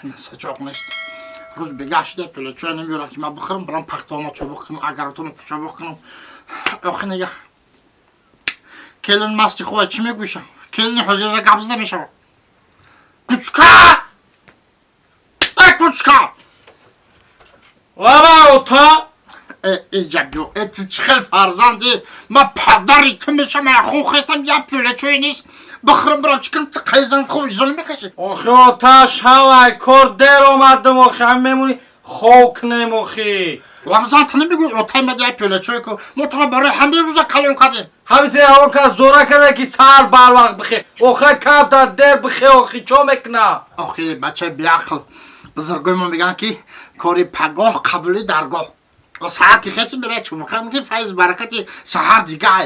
Сачоқ нест. Рӯз бегаҳ шуда пӯлачӯя намеёрам ки ман бихӯрам, барам пахтаома чобуқ кунам, агаротома чобуқ кунам. Охи нега. Келин масти хуб чӣ мегӯшам? Келини ҳозирра гап зада мешавад. Кучка! Э, кучка! Лаба ота! Иҷаб, э, ту чӣ хел фарзанди? Ман падари ту мешам, я хун хестам, я пӯлачӯя нест. Бихӯрам, барам чӣ кунам? Ту қайзан хуб изола мекашӣ? Охи ота, шавай, кор дер омадам, охи, ҳам мемонӣ хов кунем, охи. Рамзан, ту намегӯӣ отаи мад я пӯлачӯя ку? Мо туро барои ҳамин рӯза калон кардем. Ҳамин те ҳавон кас зора карда ки сар барвақт бихе. Охи камтар дер бихе, охи, чо мекунам? Охи, бачаи беақл, бузургои мо мегӯянд ки кори пагоҳ қабули даргоҳ. Саҳар ки хеси мерай чумуқа мумкин, файз баракати саҳар дигай,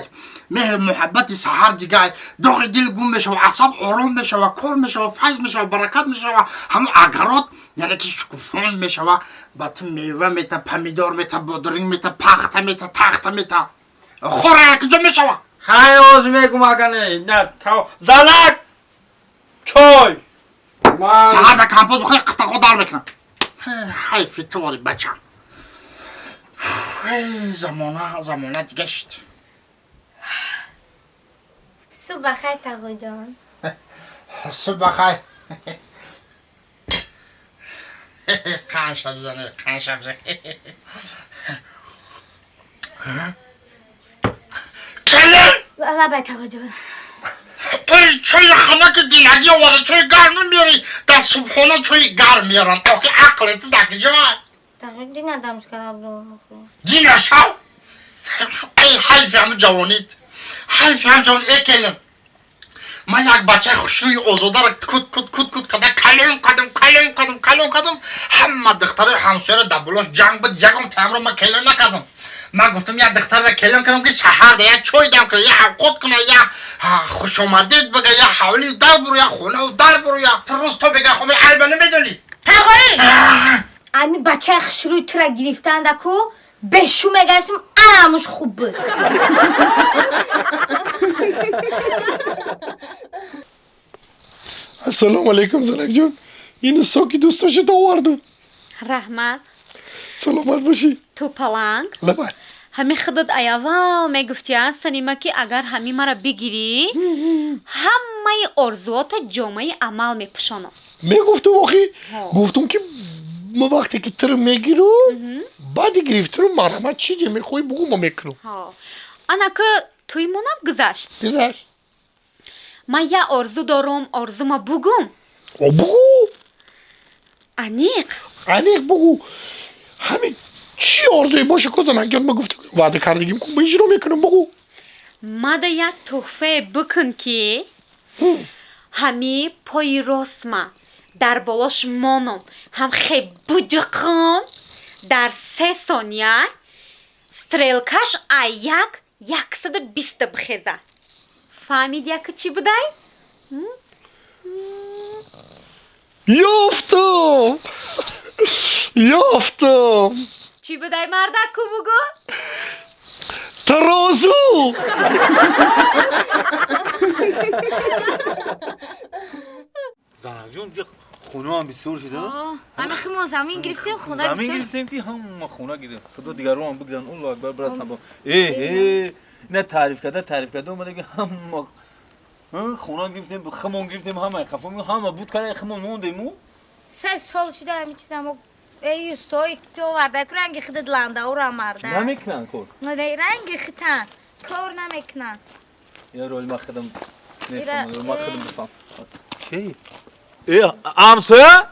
меҳру муҳаббати саҳар дигай, доғи дил гум мешава, асаб ором мешава, кор мешава, файз мешава, баракат мешава, ҳамун агарот яъне ки шукуфон мешава, ба ту мева мета, помидор мета, бодринг мета, пахта мета, тахта мета. Хора якҷо мешава. Хай, оз мегум, агане на та залак чой. Саҳар ба компот бихӯри, қитақо дар мекунам. Ҳайфи ту, бача. Замона, замона дига шуд. Субҳ бахайр, тағоҷон. Субҳ бахайр. Қанша бизане, қанша бизане. Келин! Лабай, тағоҷон. Эй, чойи ханаки динагӣ оварда, чойи гарм намеёрӣ? Дар субҳона чойи гарм меёранд. Охи, ақли ту дар куҷоай? Тағоҷон, дина дамш кардам. Дина шав? Эй, ҳайфи ҳамун ҷавонит, ҳайфи ҳам ҷавон. Э, келин, ман як бачаи хушрӯи озодаро кут кут кут кут карда калон кардам, калон кардам, калон кардам. Ҳама духтарои ҳамсояро дар болош ҷанг буд, ягон таамро ман келин накардам. Ман гуфтам, як духтарро келин кардам ки саҳарда як чой дам кунад, як авқот кунад, як хушомадед бага, як ҳавлию дар буру, як хонаву дар буру, як ту рӯз то бега хоми айба намедонӣ. Тағои, ами бачаи хушрӯи тура гирифтанда ку бешу мегаштам, ана ҳамуш хуб буд. Ассалому алайкум, занакҷон. Ин соки дӯстдоштата овардум. Раҳмат. Саломат бошӣ. Ту паланг. Лабай. Ҳами худат аяввал мегуфтия, Санима, ки агар ҳами мара бигирӣ, ҳамаи орзуота ҷомаи амал мепӯшонам. Мегуфтум, охи, гуфтум ки ма вақте ки туро мегирум, баъди гирифтану марҳамат, чизе мехоҳӣ бугӯ, ма мекунам. Ана ки тӯймонам гузашт. Гузашт. Ман як орзу дорум, орзума бугум? О, бугӯ. Аниқ? Аниқ бугӯ. Ҳамин чӣ орзуе боша ку, занакҷон, ма гуфта ваъда кардагим ку, ма иҷро мекунам, бугӯ. Мада як тӯҳфае бикун ки ҳами пои ростма дар болош монам, ҳам хе буҷиқам, дар 3 сония стрелкаш а як 120-та бихеза. Фаҳмид, яки чӣ будай? Ёфтам, ёфтам. Чӣ будай, мардак, ку бугӯ. Тарозу. Занакҷон, хонаам бисёр шуда. Ҳами химон замин гирифтем, хона. Замин гирифтем ки ҳама хона гирифт, худо дигарон бигиранд. Аллоҳу акбар, бирасам бо э ина таъриф карда, таъриф карда омада ки ҳама хона гирифтем, химон гирифтем, ҳама хафо ҳама буд карда, химон мондему. 3 сол шуда ҳами чизамо. Эй, устой ту оварда ку, ранги худат ланда ура, марда. Намекунанд кор. Ранги хитан кор намекунанд. Я рол ма худам мефаҳмам, ма худам бифаҳм. Чи э, ҳамсоя,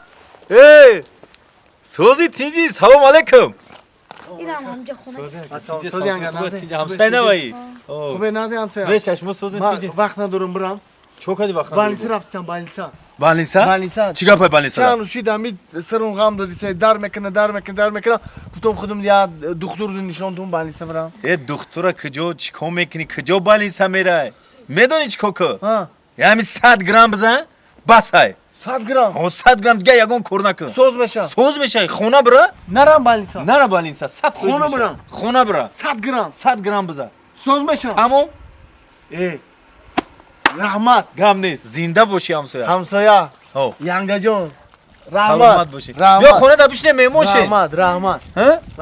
э, сози, тинҷи, салом алейкум. Ирам ҳамҷа хона. Ҳамсоя наваи? Хубе, нази ҳамсоя. Бешаш мо созин, тинҷи. Вақт надорам, бирам. Чо кади вақт? Больница рафтам, больница. Больница? Больница. Чӣ гапай больница? Чанд рӯз ами сарум ғам додиса, дар мекуна, дар мекуна, дар мекуна. Гуфтам худум я духтур нишонтум, больница бирам. Э, духтура куҷо, чӣ кор мекунӣ, куҷо больница мерай? Медонӣ чӣ кор ку? Ями 100 грамм бизан, бас ай. 100 грамм? О, 100 грамм, дига ягон кор накун. Соз меша? Соз меша. Хона бира. Нарам больница? Нара больница, 100%. Хона бирам? Хона бира. 100 грамм? 100 грамм бизан. Соз меша? Тамом. Э, раҳмат. Гап нест, зинда бошӣ, ҳамсоя. Ҳамсоя, янгаҷон. Саломат бошед. Биё хона да бишне меҳмон шем. Раҳмат, раҳмат.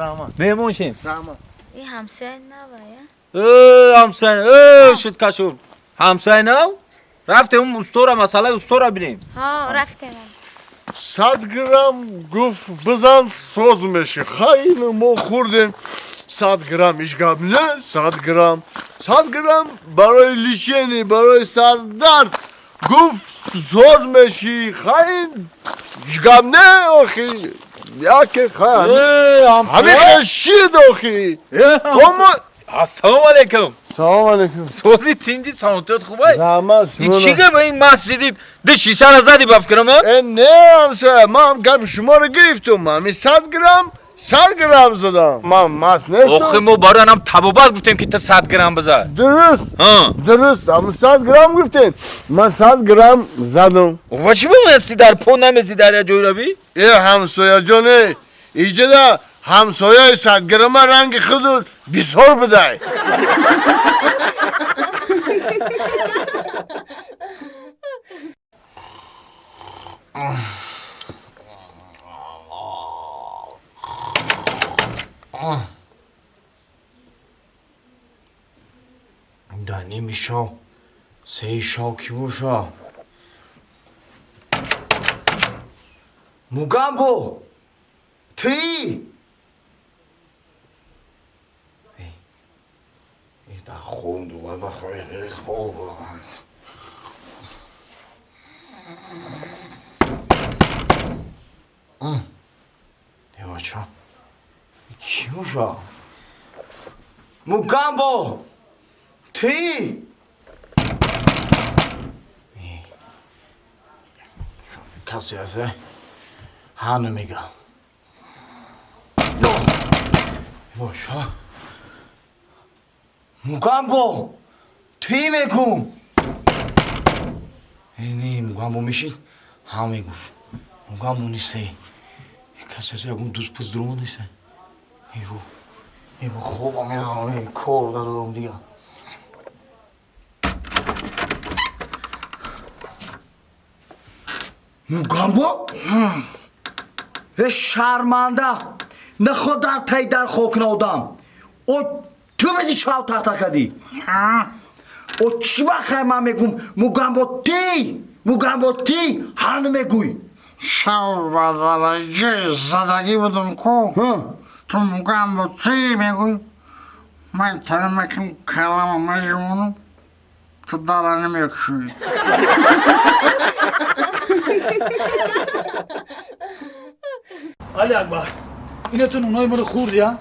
Раҳмат. Меҳмон шем. Раҳмат. Ин ҳамсоя навая? Э, ҳамсоя, э, шуд кашур. Ҳамсоя нав? Рафтем он устора, масъалаи устора бинем. Ҳо, рафтем. 100 грамм гуфт бизан соз меши. Хайли мо хӯрдем. 100 грамм ҳеҷ гап не, 100 грамм. 100 грамм барои лечение, барои сардард гуфт соз меши. Хайли ҳеҷ гап не охи. Яке хай. Ҳамин шид охи. Ассалому алайкум. Салом алайкум. Сози тинҷи саломатият хубай? Раҳмат. Ин чӣ гап ин масҷиди ду шишаро зади ба фикрам? Э не ҳамсоя, ман гапи шуморо гирифтум. Ман 100 грамм 100 грамм задам. Ман маст нестам. Охи мо барои анам табобат гуфтем ки ту 100 грамм бизад. Дуруст. Дуруст. Ам 100 грамм гуфтем. Ман 100 грамм задам. Ва чӣ бимести дар по намези дар як ҷой равӣ? Э ҳамсояҷон, иҷода ҳамсояи 100 грамма ранги худу бисёр будай. Да ними шав, сеи шав ки боша? Мугамбо! Ти! Да хонду, ва хоб. Девача, ки боша? Мугамбо! Ти! Касе азе? Ҳа намегам. Боша. Мугамбо! Ти мегум! Не, Мугамбо мешид? Ҳа мегуфт. Мугамбо несте. Касе азе ягон дуз пуз дурума несте. Эво, эво хобам мебарам, кор надорам дига. Мугамбо? Э шарманда! Наход дар тай дар хокна одам! О ту меди шав тахта кардӣ? О чӣ вақт ман мегум Мугамбо ти? Мугамбо ти? Ҳар намегӯй. Шав ба дараҷаи задагӣ будум ку. Ту Мугамбо ти мегӯй. Ман тарамаким калама мажмунум. Ту дара намекушӯӣ. Али Акбар, ино ту нунои маро хӯрди, а?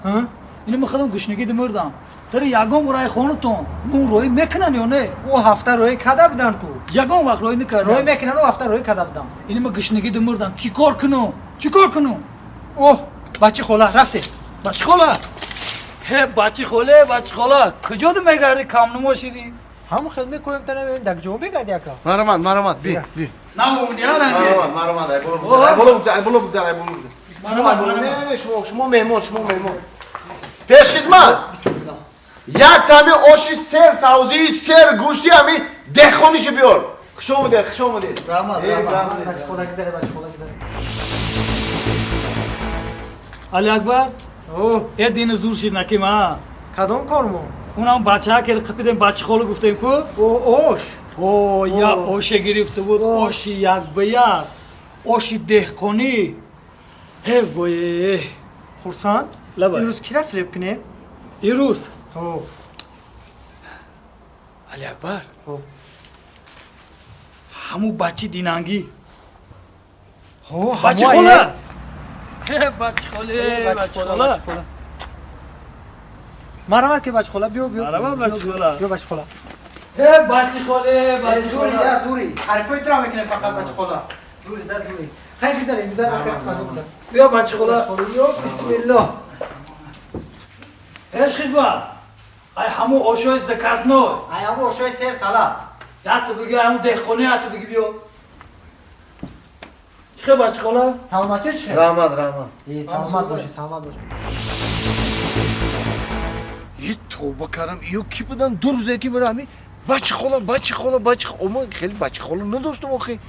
Ино ман худам гушнагӣ мурдам. Тари ягон рай хонатон нун рӯй мекунан ё не? Ӯ ҳафта рӯй када будан ку. Ягон вақт рӯй накардан. Рӯй мекунан, ӯ ҳафта рӯй када будан. Ино ман гушнагӣ мурдам. Чӣ кор кунам? Чӣ кор кунам? Оҳ, бачи хола рафте. Бачи хола? Ҳе, бачи холе, бачи хола. Куҷо мегардӣ камнумо шидӣ? Ҳам хел мекунем та намебинем, дар ҷо мегарди ака. Маромад, маромад, би, би. Навомуди, а ранге? Маромад, маромад, ай боло бигзар, ай боло бигзар, ай боло бигзар, ай боло бигзар. Маромад, маромад. Не, не, шумо, шумо меҳмон, шумо меҳмон. Пешхизмат. Як тами оши сер савзии сер гӯшти ҳами деҳқониша биёр. Хуш омадед, хуш омадед. Раҳмат, раҳмат. Бачи хола гузаре, бачи хола гузаре. Али Акбар? Э дини зур шид наким, а? Кадом кормон? Унам бачаҳа ки қипидем бачи холу гуфтем ку? О, ош. О, я оше гирифта буд, оши як ба як, оши деҳқонӣ. Ҳе вое. Хурсанд? Лабай. Имрӯз кира фиреб кунем? Имрӯз? Ҳо. Али Акбар. Ҳо. Ҳаму бачи динангӣ. Ҳо, бачи хола. Ҳе, бачи холе, бачи хола. Маромад ки бачи хола, биё, биё. Маромад бачи хола. Биё бачи хола. Э, бачи холе, бачи зури, хола. Да, зури. Ҳарифои туро мекунем фақат бачи хола. Зури, да, зури. Хай гузарем, гузарем, хай гузарем. Биё бачи хола. Биё, бисмиллоҳ. Пеш хизмат. Ай ҳаму ошои заказной. Ай ҳаму ошои сер салат. Я ту биги ҳаму деҳқонӣ, я ту биги биё. Чӣ хел бачи хола? Саломатӣ чӣ хел? Раҳмат, раҳмат. Э, саломат бошӣ, саломат бошӣ. Е тавба кардам, ё ки будан ду рӯзе ки мера ҳами бачи хола, бачи хола, бачи хола. Ман хеле бачи хола надоштам охи.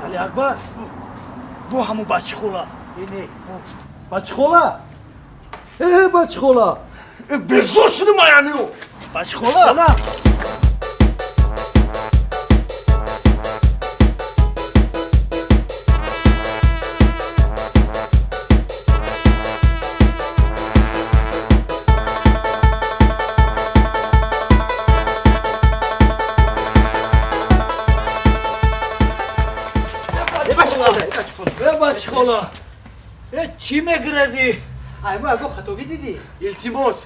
Али Акбар, бу ҳаму бачихола. Не, бачихола. Э, бачихола. Безор шудим аянио. Бачихола. Бачихола. Э, чӣ мегирезӣ? Ай мо яго хатогӣ дидӣ? Илтимос.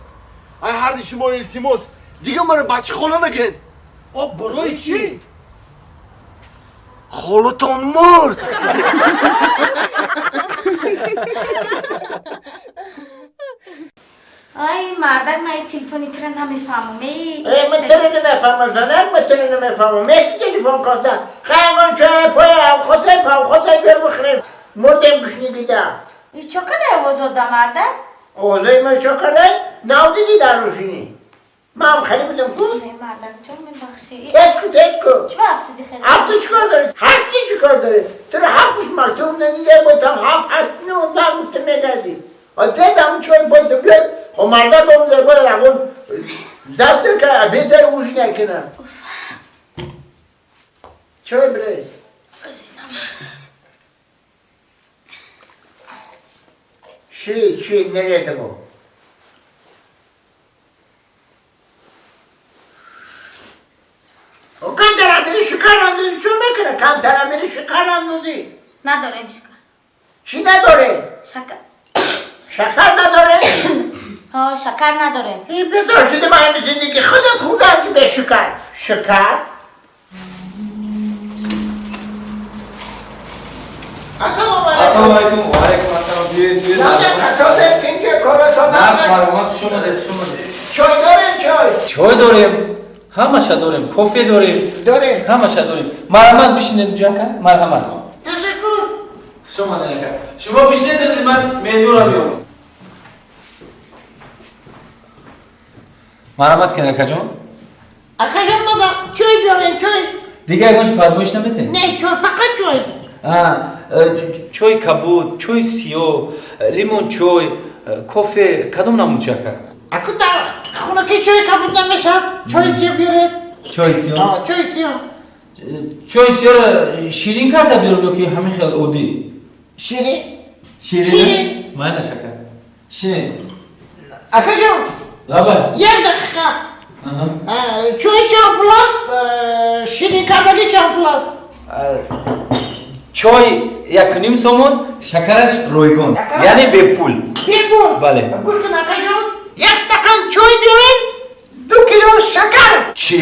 Ай ҳарди шумо илтимос. Дига мара бачихола наген. О, барои чӣ? Холатон мурд. Ай, мардак, ман телефони тура намефаҳмам. Э, ман тура намефаҳмам, занак, ман тура намефаҳмам. Меки телефон карда. Хайгон чой поя, хотай пав, хотай бер бихӯрем. Мурдем гушнигида. И чо кадай овозода, мардак? Овозои ман чо кадай? Нав дидӣ дар рӯшинӣ. Ман хеле будам ку? Не, мардак, ҷон мебахшӣ. Тез ку, тез ку. Чӣ ба афтиди хеле? Афту чӣ кор дорӣ? Ҳафти чӣ кор дорӣ? Тура ҳафт пушт мактуб надида, ботам ҳафт, ҳашт, нӯ, даҳ гуфта мегардӣ. Тез ҳамун чой бойтам биёр. Хо мардак омада бояд ҳамун завтрак беҳтар ужин кунам. Чой бирей. Чӣ нерезамо? Камтар амири шикар андозӣ чӣ мекунад? Камтар амири шикар андозӣ. Надорем шикар. Чӣ надорем? Шакар. Шакар надорем? Ҳо, шакар надорем. Бедор шудем ҳамин зиндагӣ худат хӯрдан ки бе шикар. Шикар? Ассалому алайкум. Ассалому алайкум. Ва алайкум ассалом. Биёед, биёед. На, шаромат, хуш омадед, хуш омадед. Чой дорем, чой? Чой дорем. Ҳамаша дорем. Кофе дорем. Дорем. Ҳамаша дорем. Марҳамат, бишинед инҷо, ака. Марҳамат. Ташаккур. Хуш омадед, ака. Шумо бишинед, азиз, ман менюро биёрам. Марҳамат кунед, акаҷон. Акаҷон, мада чой биёрем, чой. Дигар ягон фармоиш наметен? Не, чой, фақат чой. Чой кабуд, чой сиёҳ, лимон чой, кофе, кадом намуд чой, ака? Аку дар хонаки чой кабуд намешавад, чой сиёҳ биёред. Чой сиёҳ? Чой сиёҳ. Чой сиёҳро ширин карда биёрам ё ки ҳамин хел оддӣ? Ширин. Ширин? Ширин. Майнаш, ака. Ширин. Акаҷон. Лабай. Як дақиқа. Чой чанд пул аст? Ширин кардагӣ чанд пул аст? Чой 1.5 сомон, шакараш ройгон, яъне бепул. Бепул? Бале. Гӯш кун, акаҷон, як стакан чой биёред, 2 кило шакар. Чӣ?